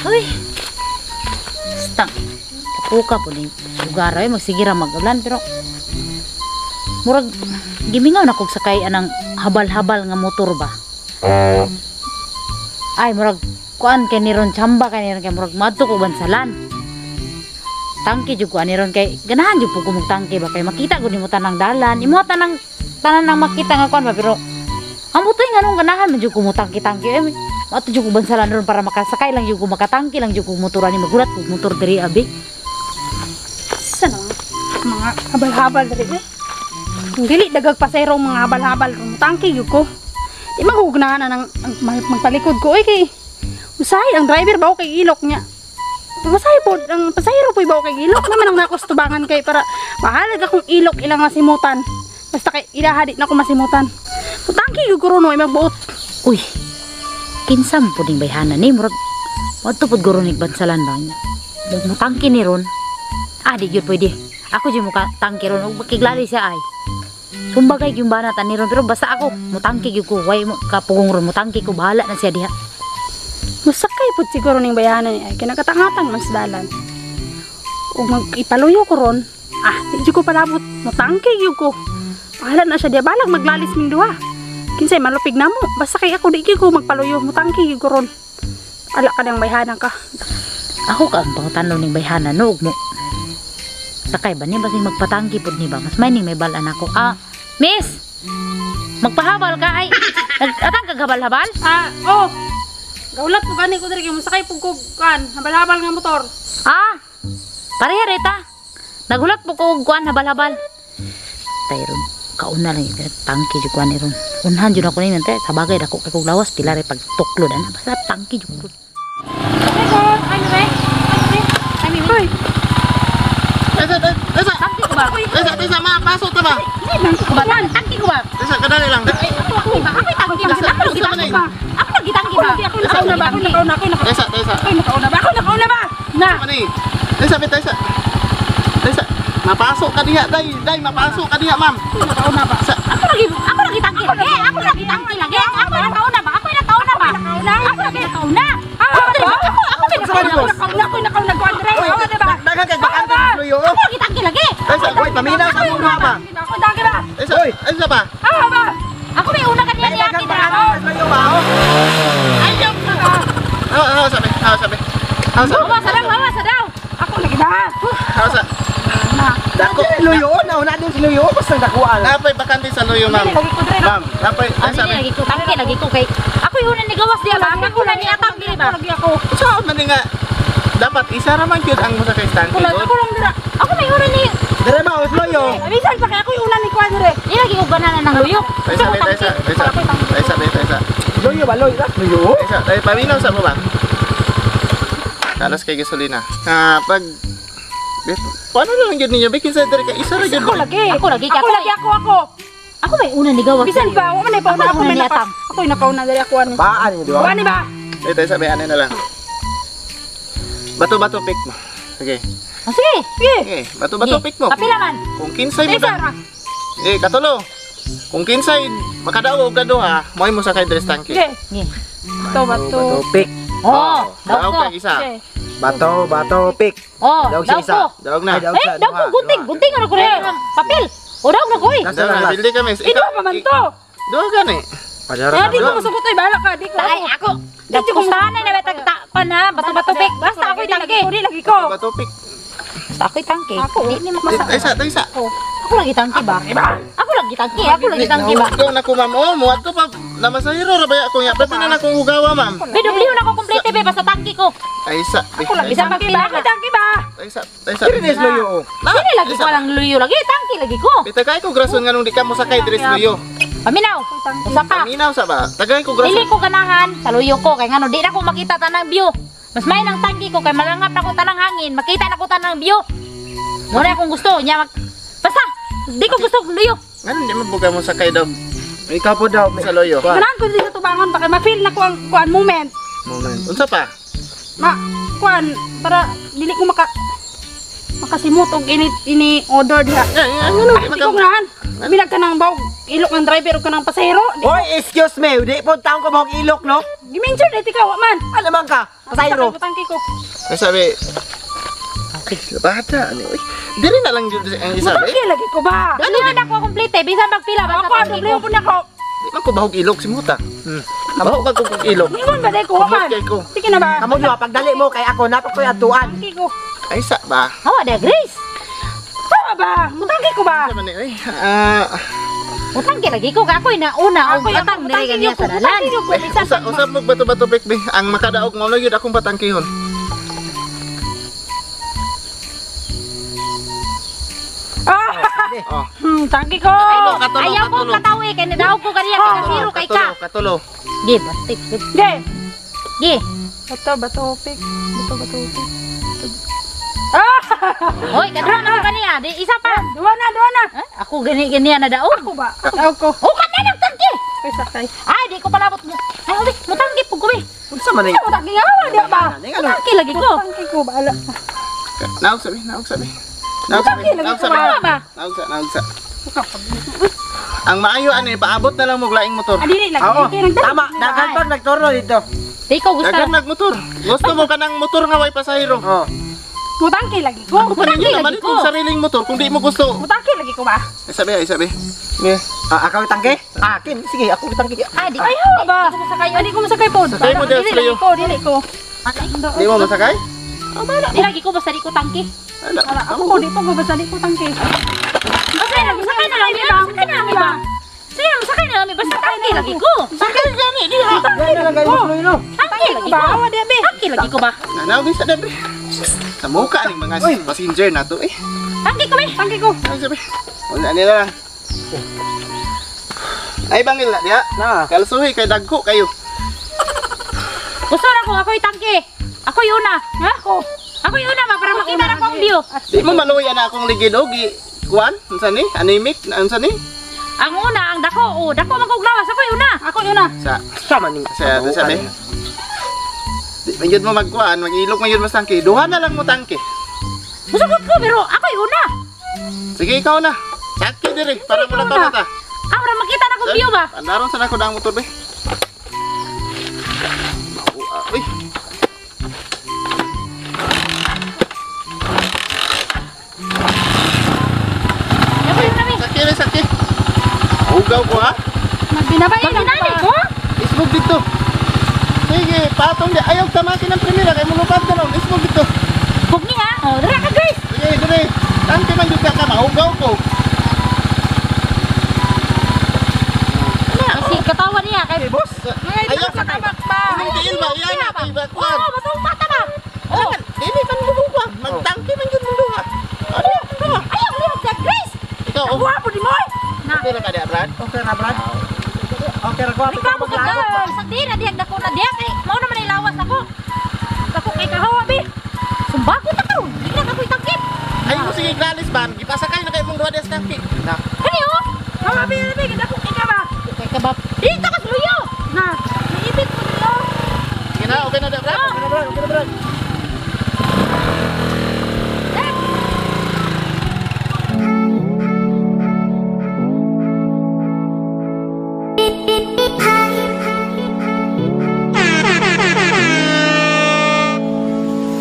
Uy. Basta. Kapuka po ni lugar ay magsige ra mag-ulan pero murag gimingaw na kog sakay anang habal-habal nga motor ba. Ay, murag kuan kay ni ron, tsamba kay ni ron, kay murag madto ko bansalan. Tangke jud ko ani ron kay ganahan jud po ko tangke ba kay makita gud nimo tanang dalan. Imo tanang tanan nang makita nga kuan ba, pero ang butoy nga nung ganahan man jud ko mo tangke-tangke eh. Madto jud ko bansalan ron para makasakay lang jud ko, makatangke lang jud ko motor ani, magulat ko motor diri abi. Sa nang mga habal-habal diri eh. Kung dili dagag pasero ang mga habal-habal ron, tangke gyud ko. Di magugnahan na ng ang magpalikod ko eh kay usahay ang driver ba kay ilok niya. Usahay po ang pasahero po ba kay ilok naman ang nakustubangan kay para mahalag akong ilok ilang nga simutan. Basta kay ilaha di na ko masimutan. Tangke gyud ko ron oy magbuot. Uy. Kinsa man pud ning bayhana ni, murag madto pud guro ni bansalan ba niya. Murag mutangke ni ron. Ah, di gyud pwede. Ako jud mo ka tangke ron ug makiglali siya ay. Sumbagay gyud banat ani ron pero basta ako mutangke gyud ko, way mo kapugong ron, mutangke ko, bahala na siya diha. Musakay pud siguro ning bayanan ni ay kinakatangatang man sa dalan. Ug mag-ipaluyo ko ron. Ah, di jud ko palabot. Mutangke gyud ko. Bahala na siya diha, balag maglalis ming duha. Kinsay malupig na mo. Basta kay ako di gyud ko magpaluyo, mutangke gyud ko ron. Ala ka nang bayhanan ka. Ako ka ang pangutanon ning bayhana no ug mo. Sakay ba ni basing magpatangki pud ni ba? Mas may ning may balan ako. Ah, miss. Magpahabal ka ay. Nag-atang kag habal-habal? Ah, oh. Gaulat ko gani ko diri kay mosakay pug ko kan, habal-habal nga motor. Ah. Pareha reta. Nagulat po ko og kuan habal-habal. Tayron, kauna lang yun. Tangki jud kuan ni ron. Unhan jud ako ninyo te. Sa bagay dako kay kog lawas pila ray pagtuklod ana. Basta tangki jud ko. Okay, sir. Ay, re. Ay, mi. Hoy, Tesa, tesa. Tangki ko ba? Tesa, tesa, ma, pasok ta ba? Tangki ko ba? Tangki ko ba? Tesa, kadali lang. Ay, ako ba? Ako tangki ba? Ako lagi tangki ba? Ako lagi tangki ba? Ako nakauna ba? Ako nakauna, ako nakauna. Tesa, tesa. Ako nakauna ba? Ako nakauna ba? Na. Mani. Tesa, tesa. Tesa. Mapasok ka diha, day, day, mapasok ka diha, ma'am. Ako nakauna ba? Sa, Ako lagi tangki lagi. Ako lagi tangki lagi. Ako nakauna ba? Ako nakauna ba? Ako lagi nakauna. Ako ako may nakauna. Ako nakauna, ako nakauna ko Andre. Ako di ba? Daghan kay bakante sa luyo. Ako lagi tangki lagi. Tesa, Hoy, paminaw sa muna ba? Ako dagi ba? Tesa, Hoy. tesa ba? Ah, ba? Ako may una kaniya ni Daghan Aki bakante dra. sa luyo ba? Oh. Ayaw. Hawa, hawa sabi, hawa sabi. Hawa sabi. Hawa sa daw, hawa sa daw. Ako lagi ba? Hawa sa. Na. Dako. Luyo na una din si luyo basta dakuan. Napay bakante sa luyo, ma'am. Lagi ko dre. Ma'am, napay, Ah, tesa. dili lagi ko tangki lagi ko kay ako yung una ni gawas diya ba? Ako una ni atang dili ba? Lagi ako. Saan man nga dapat isa ra man gyud ang mo sa kay Ako tangki. lang, ako lang dira. Ako may una ni Dire ba os luyo? Bisan pa kay ako yung una ni Kwan dire. Di lagi ko ganahan ng luyo. Tesa, tesa, tesa. Tesa, tesa. Luyo ba luyo? Luyo. Tesa, tay paminaw sa mo ba? Kalas kay gasolina. Ah, pag paano na lang gyud ninyo? Bikin sa diri ka isa ra gyud. Ako lagi. Ako lagi, Ako lagi ako ako. Ako may una ni gawas. Bisan pa, wa man ay pauna Ako ako una may ni naka. atang. Ako yung nakauna diri ako ani. Baan niyo di ba? Wa ni ba? Eh, tayo sabi, ano na lang. Bato-bato pick mo. Sige. Ah, sige. Sige. Sige, bato-bato pick mo. Kapila man. Kung kinsay mo Tesa da. ra. Eh, katulo. Kung kinsay makadao og kaduha, mo'y mo sakay dress tangki. Sige. Sige. Bato bato. Bato pick. Oh, daw Daog ko. kag isa. Sige. Bato bato pick. Oh, Daog daw siya isa. ko. Daog na. Ay, daog Eh, siya, daw ko duha, gunting, duha. gunting ano ko rin. Papel. O daw na ko eh. Last Daog na na, last. bildi kami. Eh, duha pa man to. Duha gani. Padara Eh, na. di ko masugot oy, bahala ka, di ko. Ay, ako. Pustahan na na tagta pa na, bato-bato pick. Basta ako'y tangke. Di lagi ko. Bato pick. Basta ako'y tangke. Ako. Di ni masa. Taysa, taysa. Ako lagi tangke ba? Ako lagi tangke, ako lagi tangke ba? Ikaw na ko ma'am. Oh, muadto pa namasahiro ra ba ako nya. Pwede na na akong hugawa, ma'am. Be, dobliho na ko kompleto be, basta tangke ko. Taysa. Ako lagi Bisan tangke pag ba? Ako tangke ba? Taysa, taysa. Dire ni luyo. oh. Dili lagi ko lang luyo lagi, tangke lagi ko. Pitagay ko grason nga nung di ka mo sakay dress luyo. Paminaw. Usa pa. Paminaw sa ba? Tagay ko grason. Dili ko ganahan sa luyo ko kay ngano di na ko makita tanang view. Mas may nang tangke ko kay malangap na ko tanang hangin, makita na ko tanang view. Muna akong gusto nya mag basta di ko gusto luyo. Ngano di man buga mo sakay daw Ikaw po daw. sa loyo? Kuan. Ganahan ko diri sa tubangon ba kay ma-feel na ko ang kuan moment. Moment. Unsa pa? Ma kuan para dili ko maka Makasimot og ini ini order diha. Ano Di ko ganahan. Bilag ka ng bawog ilok ng driver ug kanang pasahero. Hoy, excuse me, di po taong ko mahog ilok, no? Gimension dito ka wa man. Ano man ka? Pasayro. Mutangki ko. Ay sabi. Okay, bata ani oy. Diri na lang jud ang isa be. Mutangki lagi ko ba? Ano na ako komplete bisan pagpila basta Ako tangki doble ko. po na ko. Di man ko bahog ilok si Muta. Baho ka kog ilok. Ingon ba day ko wa man? Kamot kay ko. Sige na ba? Kamo nyo, pagdali mo kay ako, napak ko'y atuan. Mutangki ko. Ay sa ba? Hawa da Grace. Tama ba? Mutangki ko ba? Sa man ni oy. Ah, Mutangki lagi ko kay ako'y nauna og Ako yung atang diri mutangki ganiya ko. sa dalan. Mutangki ko. Bisan usa usab mo bato-bato pek be. Ang makadaog mao na gyud akong patangkihon. Ah! Oh. Tangki ko. Katulo, Ayaw ko katulo. katawi kay nadaog ko kaniya kay kasiro kay ka. Katulo, katulo. Gi, bastip. Ge. Gi. Bato bato pik. Bato bato pik. Ah! Hoy, kadua na ko kaniya. Di isa pa. Duwa na, duwa na. Eh, ako gani ganiya na daog. Ako ba? Ako ko. O kana nang tangki. Ay sakay. Ay, di ko palabot mo. Ay, hoy, mutangki pug ko be. Unsa man Ay, mutangki nga wa di ba? Ano? Mutangki lagi ko. Mutangki ko ba? Ala. Naog sabi, naog sabi. Naog sabi, Mutangki lagi naog ko sabi. ba? ba? Naog sa, naog sa. Ang maayo ani paabot na lang mo og laing motor. Ah, dili lagi. Oo, Kay nagdali. tama. Daghan pag nagtorno dito. Di ko gusto. Daghan nagmotor. Gusto mo kanang motor nga way pasahero. Oh. Mutangki lagi ko. Ako pa ninyo Mutangki naman lagi ko. itong sariling motor kung di mo gusto. Mutangki lagi ko ba? Ay sabi, ay sabi. Yeah. Ah, ako tangke? Akin. Sige, ako tangke. Ay, di Ay, hawa ba? Di ko masakay. Ay, di ko masakay po. Sakay mo dahil Dili sa'yo. lagi ko, dili ko. Di mo masakay? Di lagi ko basta di ko tangki. Ala, Ala, ako ko di pa ko basta di ko tangki. Basta na, masakay na lang mi ba? Masakay na lang mi ba? Sige, masakay na lang mi basta tangki lagi ko. Sakay gani diha. Yan na lang kayo tuloy, no? Tangki lagi Ba, ko. awa di be. Tangki lagi ko ba? Nanaw sa dabi. Sa muka ning mga passenger na to eh. Tangki ko be. Tangki ko. Ay sabi. Wala nila lang. Ay bangil na diha. Na. Kalsuhi kay dagko kayo. Gusto ra ko ako'y tangki. Ako'y una. Ako. Ako'y una ba para makita ra ko ang view. Di mo maluya na akong ligid og gi kuan unsa ni? Anemic na unsa ni? Ang una ang dako, oh, dako man kog lawas, ako'y una. Ako yun na. Sa Sama ning sa sabi. Di man gyud mo magkuan, mag-ilok man gyud mas tangke. Duha na lang mo tangke. Musugot ko pero ako'y una. Sige ikaw na. Sakit diri para mo Ikaw na na. ta. Ah, para makita na kong view ba? Andaron sa nako ang motor be. Uy. Ako'y una mi. Sakit be, sakit. Ugaw ko ha. Magbinabay lang Maginani ba? ko. Ismog dito. Sige, patong di. Ayaw tamakin ang primera kay mulupad na lang. Ismog dito. Pugni ha. Oh, dira ka guys. Sige, dire. Tangke man jud ka ka maugaw ko. Kasi katawa niya kay boss. Ayaw Sa tabak ba? Imong tiil ba? Iyan na kay ba kuan. Oh, matong bata ba? Oh, dili man mo duha. Magtangke man jud mo duha. Ano? Duha. Ayaw lihok sa Grace. Ikaw, oh. Guwapo di mo. eh. Na. Okay ra ka di, Brad? Okay na, Brad? Okay ra ko. Reklamo ka ka. Sa di na dihag dako na diha kay mao naman ay lawas ako. Dako kay kahawa be. Sumbako ta karon. Di na ako'y tangkip. Ay mo sige gralis ban. Gipasakay na kay mong duha des tangke. Na. Kani oh. Hawa be, be, dako kay ka ba? Kay kabab. Dito ka sa luyo. Na, niipit ko dito. Sige na, okay na di, Brad? Okay na, Brad. Okay na, Brad.